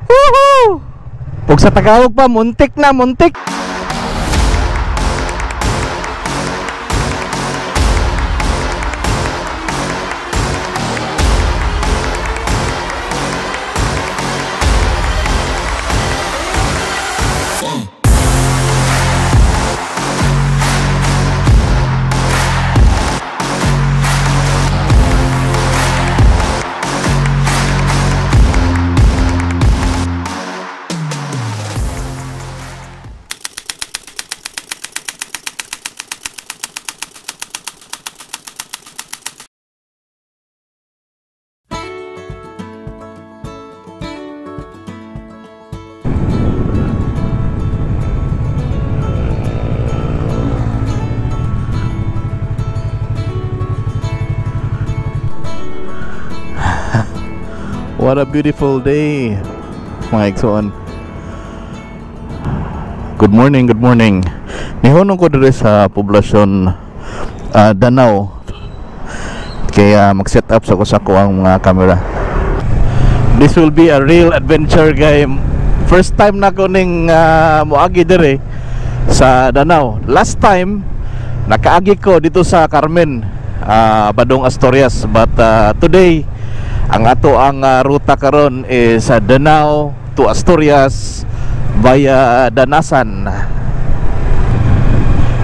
Woohoo! Pug sa Tagalog pa, muntik na, muntik. What a beautiful day, mga igsoon. Good morning, good morning. Nihonong ko diri sa poblasyon Danao. Kaya mag-set up sa ko ang mga camera. This will be a real adventure, guys. First time na ko ning moagi diri sa Danao. Last time nakaagi ko dito sa Carmen, Badong Asturias, but today ang ato ang ruta karon is Danao to Asturias via Danasan.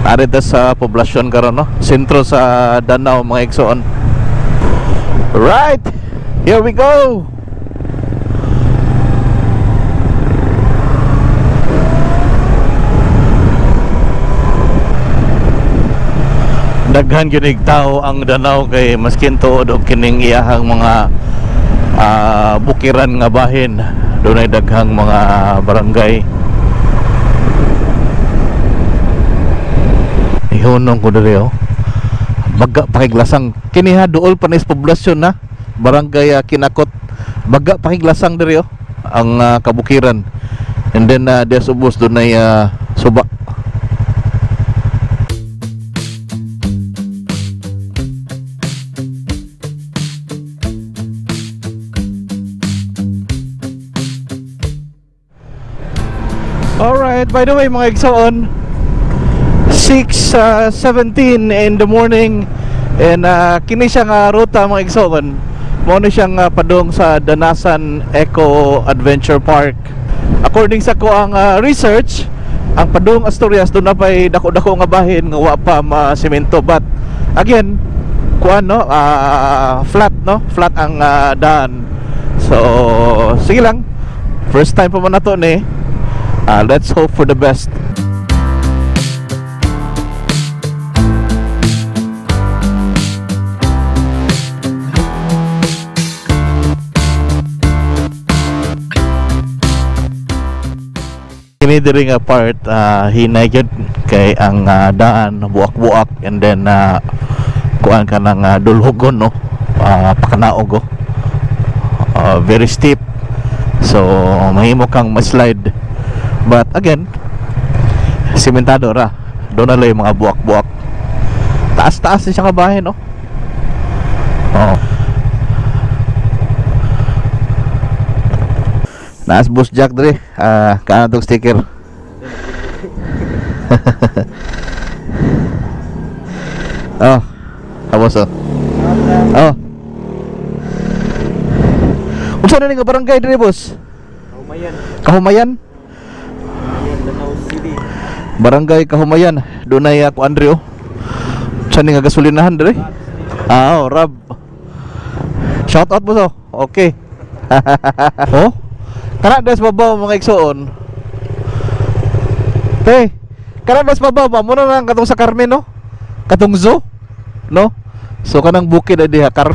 Arita sa poblasyon karon, no? Sentro sa Danao, mga igsoon. Right, here we go. Daghan gyud tao ang Danao kay maskin tuod og kining iyahang mga bukiran nga bahin. Dunay daghang mga barangay. Ihunong ko diri, oh. Baga pakiglasang kini ha, duol pa ni poblasyon na barangay Kinakot. Baga pakiglasang diri, oh, ang kabukiran. And then diya subos dunay suba. Alright, by the way mga igsoon, 6:17 in the morning. And kini siya nga ruta mga igsoon. Mao ni siyang padung sa Danasan Eco Adventure Park. According sa ko ang research, ang padung Asturias doon na pa'y dako-dako nga bahin nga wa pa ma-semento. But again, kuan no, flat no, flat ang daan. So sige lang, first time pa man nato ni. Let's hope for the best. Kini diri nga part hinay gyud kay ang daan buak-buak, and then kuan ka ng dulhugon, no, pakanaog, oh. Very steep, so mahimo kang ma-slide. But again, simentado ra. Doon na lang yung mga buwak-buwak. Taas-taas din siya kabahin, no? Oh. Naas Boss Jack dre. Kaano tong sticker? Oh. Tapos, oh. Oh. Unsa na ning barangay dre, boss? Kahumayan. Kahumayan? Barangay Kahumayan. Dunay ako Andrew. Sa ni nga gasolinahan dre? Ah, oh, Rab. Shout out mo so. Okay. Oh. Kana des babaw mga igsoon. Te, kana des babaw ba mo na lang katong sa Carmen, no? Katong zoo, no? So kanang bukid ay diha kar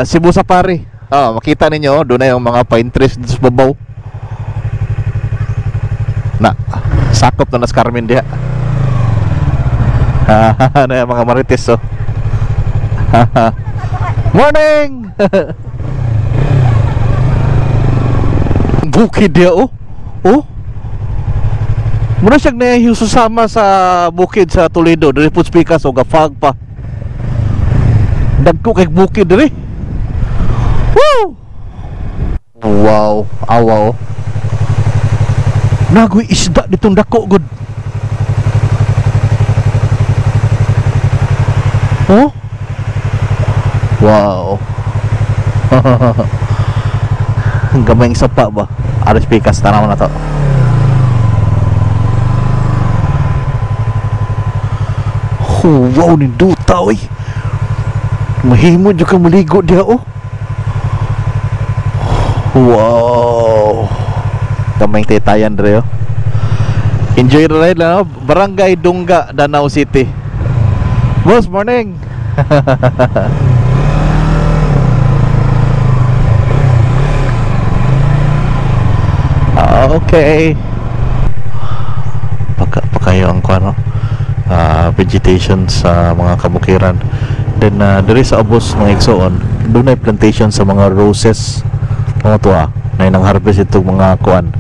Cebu Safari. Ah, makita ninyo dunay ang mga pine trees sa babaw. Na, sakop na nas Carmen diha. Na mga marites, oh. Morning. Bukid diha, oh. Oh. Muna siyang nahisusama sa bukid sa Toledo. Diri pud speakers og fog pa. Dagko kay bukid diri. Woo! Wow, awaw. Nagoy isda ditong dako gud. Oh? Wow. Ang gamay sapa ba? Aris pikas tanaw na to. Oh, wow ni duta oy. Mahimo jud ka maligo diha oh. Wow. Kamay taytayan dre oh. Enjoy the ride lang oh. Barangay Dungga, Danao City. Boss, morning. Okay. Paka kayo ang kuano, vegetation sa mga kabukiran. Then diri sa ubos mga igsoon, dunay plantation sa mga roses. Mga tuwa na nang harvest itong mga kuan,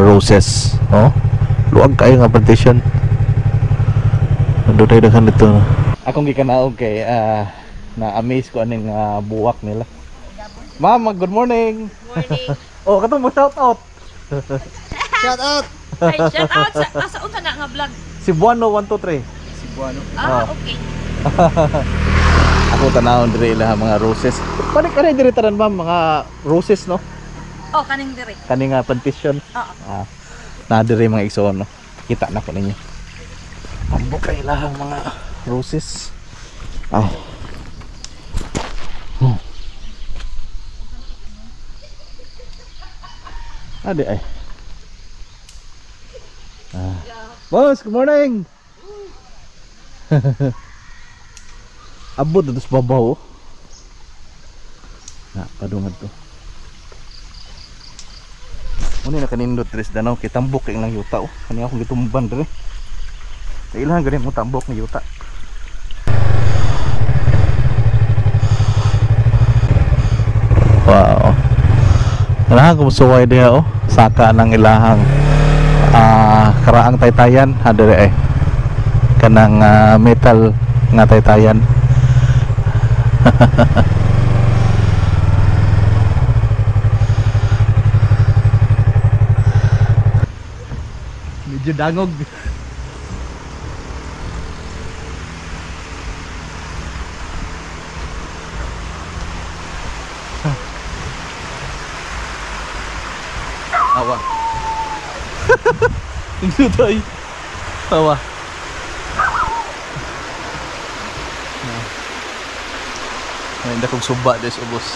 roses, no? Luag kayo nga plantation. Dunay daghan dito. Akong gikanaog kay na amaze ko aning buwak nila. Ma'am, good morning. Morning. Oh, katong mo shout out. Shout out. Ay, shout out sa asa unsa na nga vlog? Cebuano 123. Cebuano. Ah, Oh. okay. Ako tanawon diri ila mga roses. Panik kani diri tanan ma'am mga roses no? Oh, kaning diri. Kani nga plantation. Oo. Ah, na diri mga igsoon no. Kita na ko ninyo. Tambok kay ilahang mga roses. Ay. Ade ay. Ah. Boss, good morning. Abot dito sa babaw. Oh. Na, padungad to. Muna na kanindot diri sa Danao kay tambok kay lang yuta oh. Kani akong gitumban diri. Kailangan gani mo tambok ng yuta. Wow. Ilahang kumusuway diha oh. Saka ng ilahang karaang taytayan ha diri eh. Kanang metal nga taytayan. Medyo dangog. Awa. Tingnan. Tawa. Ay, hindi akong suba des ubos.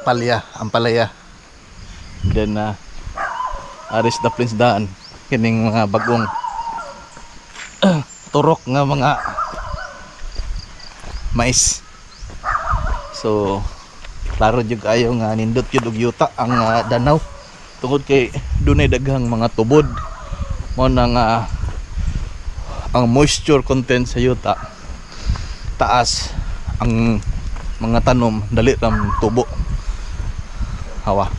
Palya, ang palaya. Then aris the Prince daan kining mga bagong turok nga mga mais. So klaro jud kayo nga nindot jud og yuta ang Danao tungod kay dunay daghang mga tubod. Mao na nga ang moisture content sa yuta taas, ang mga tanom dali ram tubo. Hawa.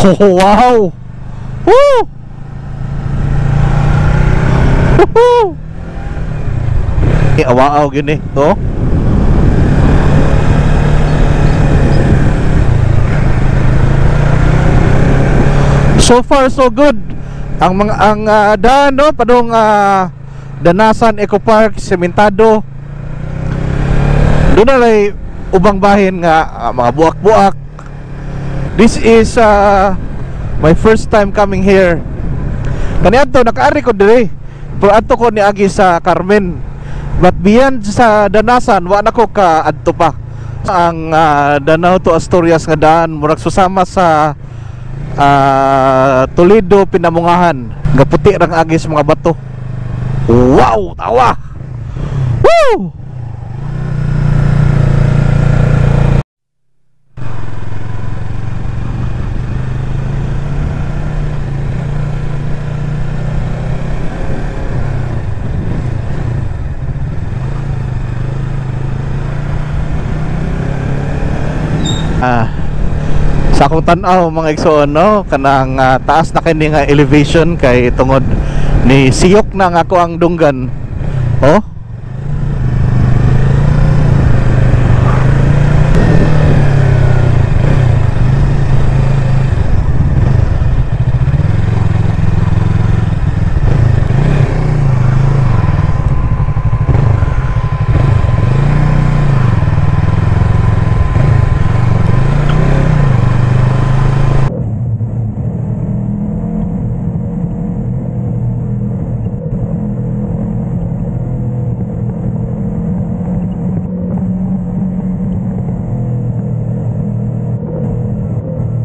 Oh, wow. Woo! Woohoo! Eh, awaaw gini to. So far so good. Ang mga ang daan no padung Danasan Eco Park sementado. Doon na lay ubang bahin nga mga buak-buak. This is my first time coming here. Kaniadto nakaari ko diri. Pero adto ko niagi sa Carmen. But beyond sa Danasan wa na ko ka adto pa. Ang Danao to Asturias nga daan murag susama sa Toledo Pinamungahan. Gaputi rang agis mga bato. Wow, tawa. Woo! Sa akong tan-aw mga igsoon, no, kanang taas na kini nga elevation kay tungod ni siyok na nga ako ang dunggan. Oh.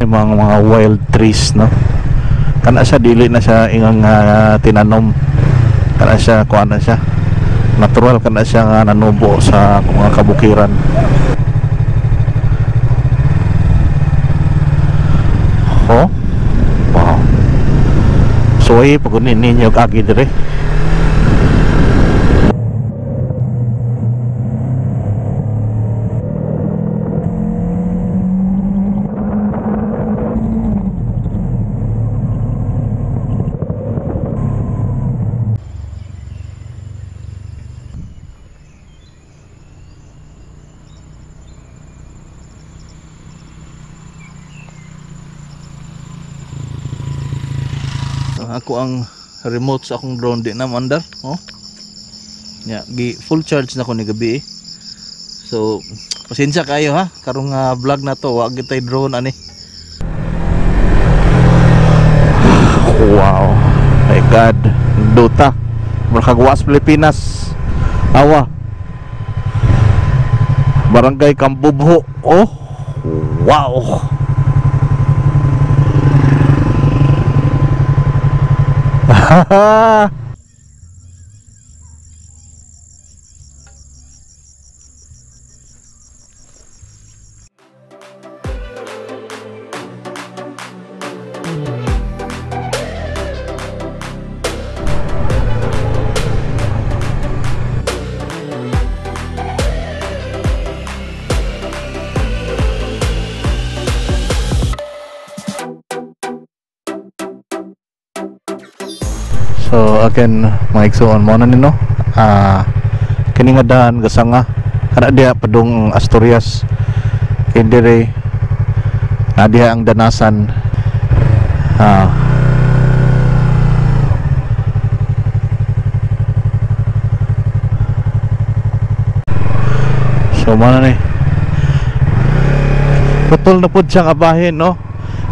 Mga wild trees, no, kana siya dili na siya ingang tinanom, kana siya kuan na siya natural, kana siya nga nanubo sa mga kabukiran. Oh, wow, suway pag ninyo agi dire. Ako ang remote sa akong drone di na mandar, oh. Nya, gi full charge na ko ni gabi eh. So pasensya kayo ha, karong vlog na to wa gid tay drone ani. Wow, my God, duta. Murag Pilipinas. Awa. Barangay Kambubho. Oh. Wow. So again mga igsoon, mo na nino kini nga daan gasanga kana diha padung Asturias, kay dire na diha ang danasan. So mo na ni putol na pud siyang abahin, no,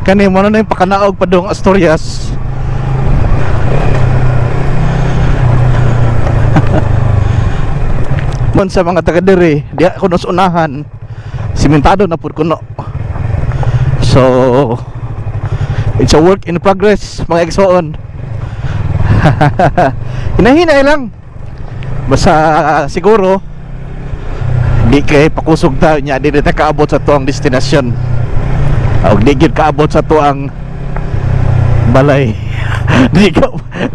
kani mo na ni pakanaog padung Asturias. Mon sa mga taga diri, diha kuno sa unahan, simentado na pud kuno. So it's a work in progress mga igsoon. Hinahinay lang. Basta siguro di kay pakusog ta nya, di ta kaabot sa tuang destinasyon. Og di gid kaabot sa tuang balay.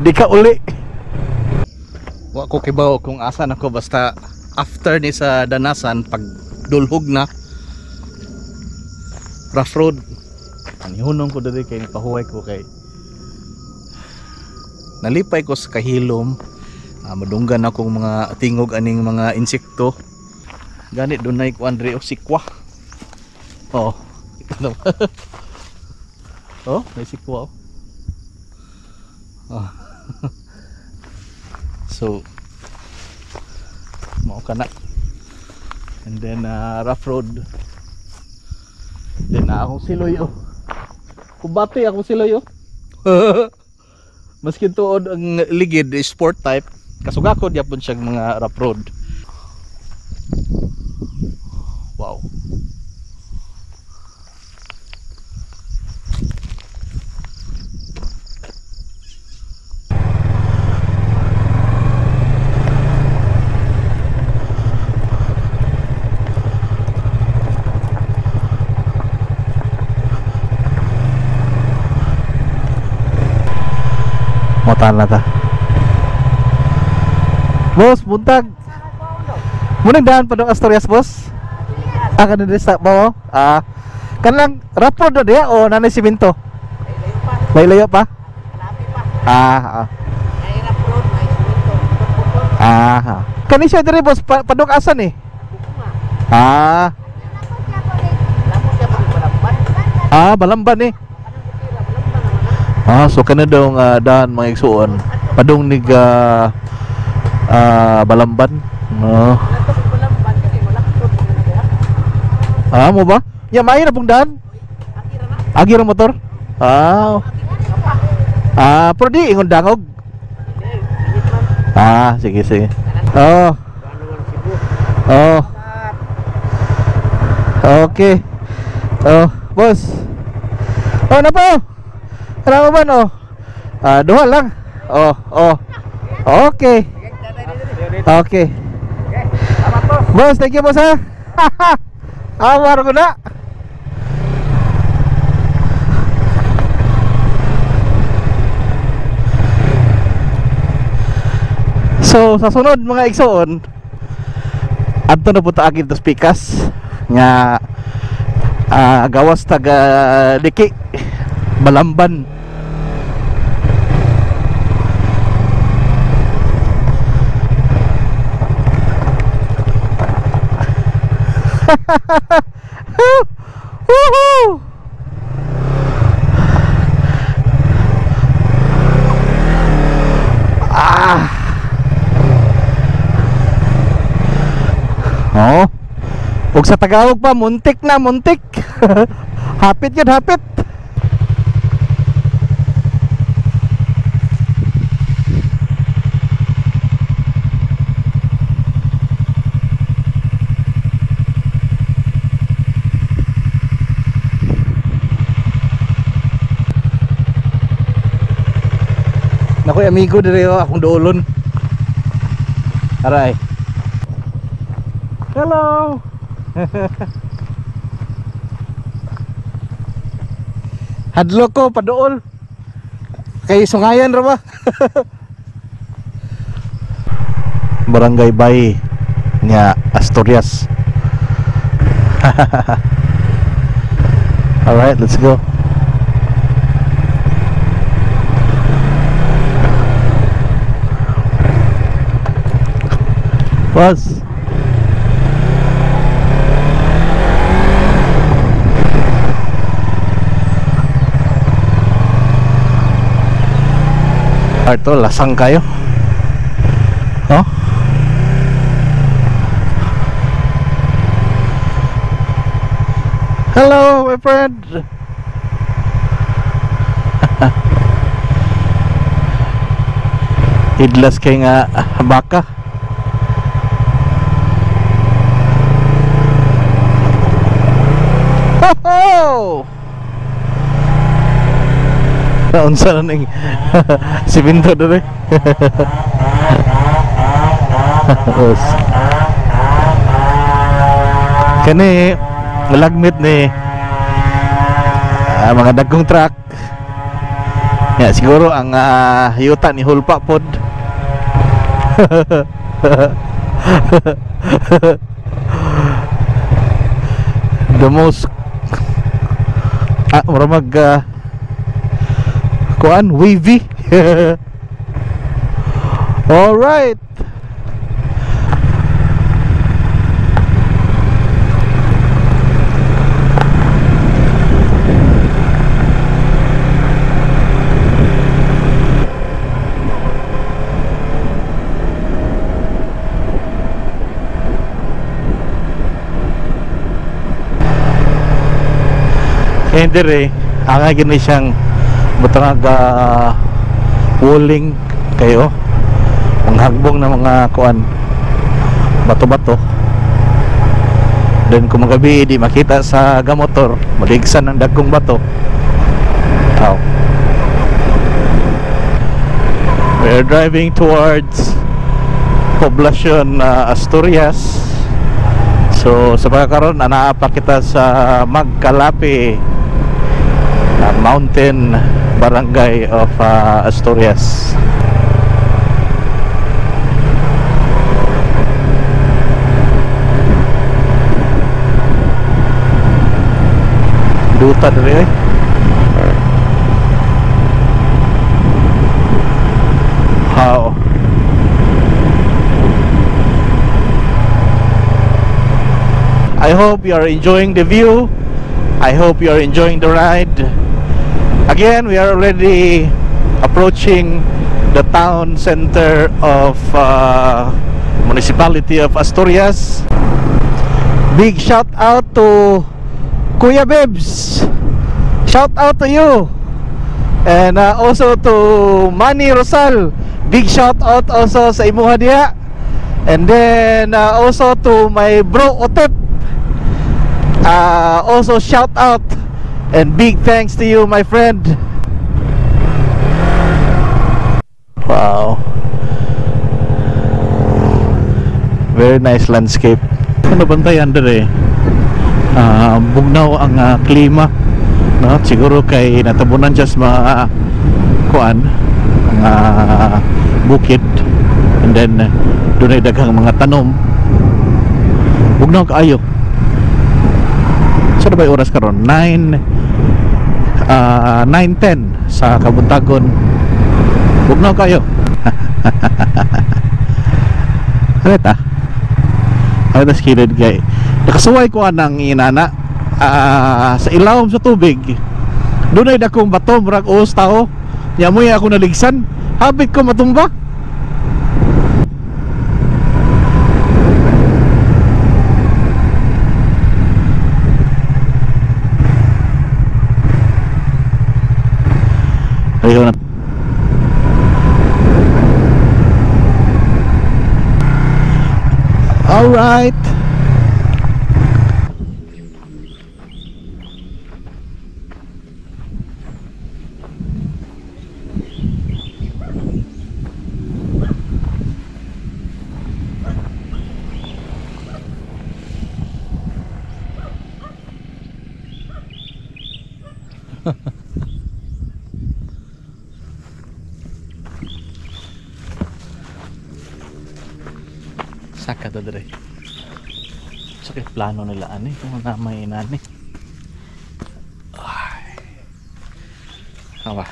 Di ka uli. Wa ko kibaw kung asa nako, basta after ni sa Danasan pag dulhog na rough road. Anihunong ko diri kay pahuway ko kay nalipay ko sa kahilom. Madunggan akong mga tingog aning mga insekto. Gani dunay ko Andre o sikwa. Oh, ito na. Oh, may sikwa. Oh. So mao ka na. And then rough road. Then akong siloy oh. Kubate akong siloy oh. Maskin tuod ang ligid sport type, kasugakod yapon siyang mga rough road. Wow. Motan na ta. Boss, buntag. Munang daan pa dong Asturias, boss? Ah, kanina sa ba? Ah, Kanang rough road na diya o nanay simento? Layo pa. Kalapi pa. Ah, ah. Ay rough road, may simento. Ah. Kani siya dire boss, padung asan eh? Ah. Ah, Balamban eh. Ah, so kana daw nga daan mga igsuon. Padung nig Balamban. No. Ah, mo ba? Ya maayo na pong daan. Agi ra motor. Ah. Ah, pero di ingon dangog. Ah, sige sige. Oh. Oh. Okay. Oh, boss. Oh, na pa. Ano ba no? Ah, duha lang. Oh, oh. Okay. Okay. Boss, thank you boss ha. Amar ko na. So, sa sunod mga igsoon, adto na po ta agil to Pikas nga gawas taga Liki, Balamban. Woohoo! Ah. Oh. Ug sa Tagalog pa, muntik na, muntik. Hapit yun, hapit. Nakoy amigo dire oh, akong duolon. Aray. Hello. Hadlo ko paduol. Kay sungayan ra ba? Barangay Bay nya Asturias. All right, let's go. Boss. Arto, lasang kayo. Oh? Hello, my friend. Idlas kay nga baka. Ho ho! Unsa na ning siminto dere. Kani lagmit ni mga dagkong truck. Ya siguro ang yuta ni hulpa pod. The most mura mag kuan wavy. All right. Hindi rin, ang gini siyang butangag wuling kayo, ang hagbong na mga kuan bato-bato. Then kung magabi di makita sa gamotor, maligsan ng dagkong bato. Oh. We are driving towards poblasyon Asturias. So sa pagkakaroon, anaa pa kita sa Magkalapi Mountain Barangay of Asturias. Ruta diri eh. How? I hope you are enjoying the view. I hope you are enjoying the ride. Again, we are already approaching the town center of municipality of Asturias. Big shout out to Kuya Bebs. Shout out to you. And also to Manny Rosal. Big shout out also sa imuha diha. And then also to my bro Otep. Also shout out and big thanks to you, my friend. Wow, very nice landscape. Ano bantayan dire? Bugnaw ang klima, no? Siguro kay natabunan siya sa mga kuan, mga bukid, and then dunay daghang mga tanom. Bugnaw kaayo. So, ba oras karon? 9:10 sa kabuntagon. Bugnaw kayo. Areta. Areta sa kilid kay. Nakasuway ko anang inana sa ilawom sa tubig. Dunay dakong bato murag uos tao. Nya moy ako naligsan. Hapit ko matumba. Ayun. All right. Saka to dire. Sakit plano nila ani kung na may inani. Ay. Awa.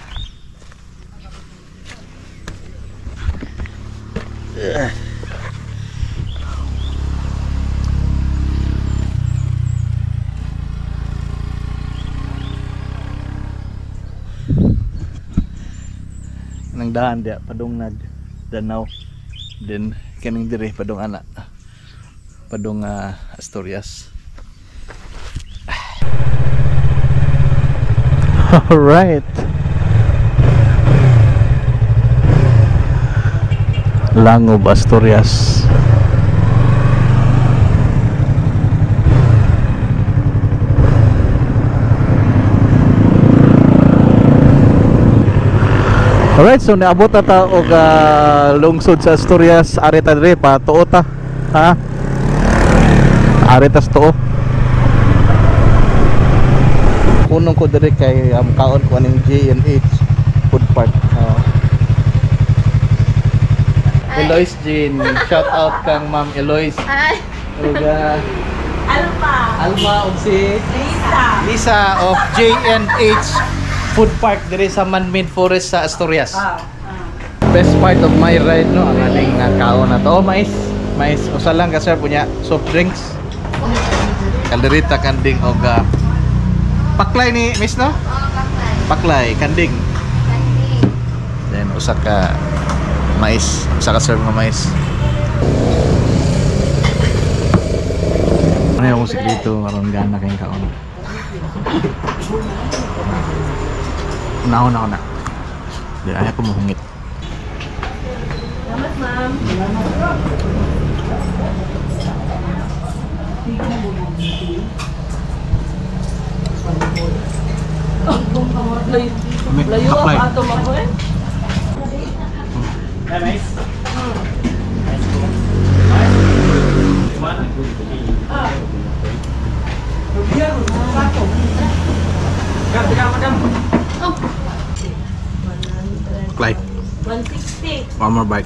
Nang daan dia padung nag Danau din kaning dire padung ana padung Asturias. All right. Langob, Asturias. Alright, so naabot na ta og lungsod sa Asturias. Ari ta diri pa tuo ta. Ha? Ari ta sa tuo. Punong ko diri kay kaon ko aning J&H Food Park. Eloise Jean, shout out kang Ma'am Eloise. Ay. Ug Alma. Alma ug si Lisa. Lisa of J&H Food Park diri sa man-made forest sa Asturias. Best part of my ride no, ang aning kaon na to. Oh, mais. Mais usa lang ka sir punya soft drinks. Kalderita kanding og paklay ni miss no? Paklay kanding. Then usa ka mais, usa ka serve nga mais. Ano yung sekreto aron gana kayong kaon? Unahon ako na. Di ay ako muhungit. Salamat, ma'am. Layo ako ato mo eh. Paklay. 160. One more bite.